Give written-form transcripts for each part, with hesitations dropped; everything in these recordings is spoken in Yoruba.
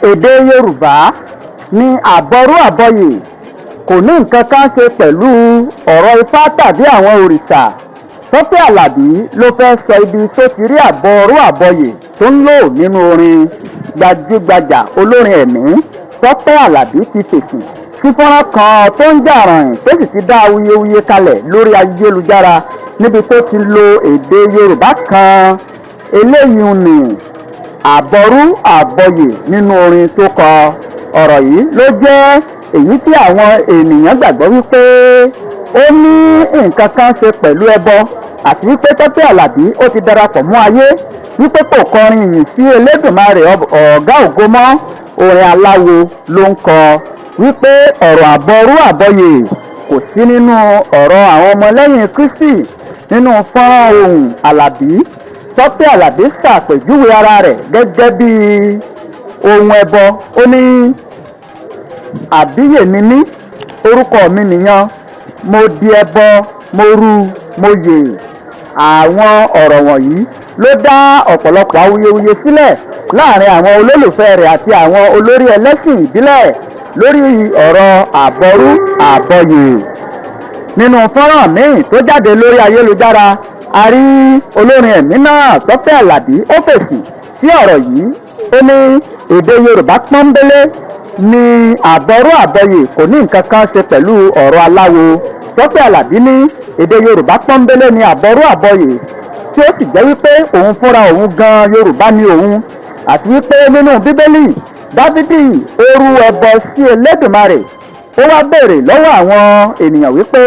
Èdè Yorùbá ní àbọrú àbọyè, kò ní nǹkan kan ṣe pẹ̀lú ọ̀rọ̀ Ifá tàbí àwọn òrìṣà. Tọ́pẹ́ Àlàbí ló fẹ́ sọ ibi tó ti rí àbọrú àbọyè tó ń lò nínú orin. Gbajúgbajà olórin ẹ̀mí Tọ́pẹ́ Àlàbí ti fèsì sí fọ́nrán kan tó ń jà rànyìn, tó sì ti dá awuyewuye kalẹ̀ lórí ayélujára, níbi tó ti lo èdè Yorùbá kan eléyìí ní àbọrú àbọyè nínú orin tó kọ. Ọ̀rọ̀ yìí ló jẹ́ èyí tí àwọn ènìyàn gbàgbọ́ wípé ó ní nǹkan kan ṣe pẹ̀lú ẹbọ, àti wípé Tọ́pẹ́ Àlàbí ó ti darapọ̀ mọ́ ayé, wípé kò kọrin ìyìn sí Elédùmarè Ọ̀gá Ògo mọ́, orin aláwo ló ń kọ, wípé ọ̀rọ̀ àbọrú àbọyè kò sí nínú ọ̀rọ̀ àwọn ọmọlẹ́yìn Kristi. Nínú fọ́nrán ohùn Àlàbí, Tọ́pẹ́ Àlàbí ṣàpèjúwe ara rẹ̀ gẹ́gẹ́ bí ohun ẹbọ. Ó ní, "Àbíyè ni mí, orúkọ mi nìyẹn. Mo di ẹbọ, mo rú, mo yè." Àwọn ọ̀rọ̀ wọ̀nyí ló dá ọ̀pọ̀lọpọ̀ awuyewuye sílẹ̀ láàrin àwọn olólùfẹ́ rẹ̀ àti àwọn olórí ẹlẹ́sìn ìbílẹ̀ lórí ọ̀rọ̀ àbọrú àbọyè. Nínú fọ́nrán míì tó jáde lórí ayélujára, a rí olórin ẹ̀mí náà Tọ́pẹ́ Àlàbí, ó fèsì sí ọ̀rọ̀ yìí. Ó ní èdè Yorùbá pọ́nbélé ní àbọrú àbọyè, kò ní nǹkan kan ṣe pẹ̀lú ọ̀rọ̀ aláwo. Tọ́pẹ́ Àlàbí ní èdè Yorùbá pọ́nbélé ní àbọrú àbọyè, tí ó sì jẹ́ wípé òun fúnra òun gan Yorùbá ni òun, àti wípé nínú Bíbélì, Dávidi ó rú ẹbọ sí Elédùmarè. Ó wá béèrè lọ́wọ́ àwọn ènìyàn wípé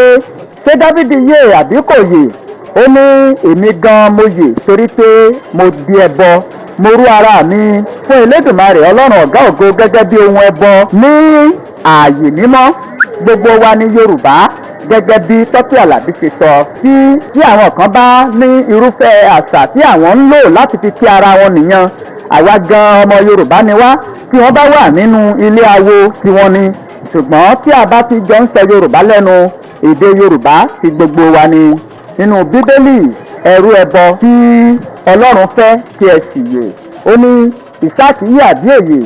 ṣé Dávidi yè àbí kò yè? Ó ní èmi gan mo yè, torí pé mo di ẹbọ, mo rú ara mi fún Elédùmarè Ọlọ́run Ọ̀gá Ògo gẹ́gẹ́ bí ohun ẹbọ ní ààyè mímọ́. Gbogbo wa ní Yorùbá, gẹ́gẹ́ bí Tọ́pẹ́ Àlàbí ṣe sọ. Tí àwọn kan bá ní irúfẹ́ àṣà tí àwọn ń lò láti fi kí ara wọn nìyẹn, àwa gan ọmọ Yorùbá ni wá. Tí wọ́n bá wà nínú ilé awo tí wọ́n ní, ṣùgbọ́n tí a bá ti jọ ń sọ Yorùbá lẹ́nu, èdè Yorùbá ti gbogbo wa ni. Nínú Bíbélì, ẹ rú ẹbọ tí Ọlọ́run fẹ́ kí ẹ sì yè. Ó ní Ìsáàkì yè àbí òye?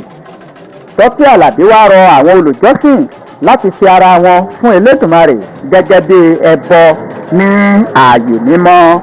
Tọ́pẹ́ Àlàbí wá rọ àwọn olùjọ́sìn láti fi ara wọn fún Elédùmarè gẹ́gẹ́ bí ẹbọ ní ààyè mímọ́.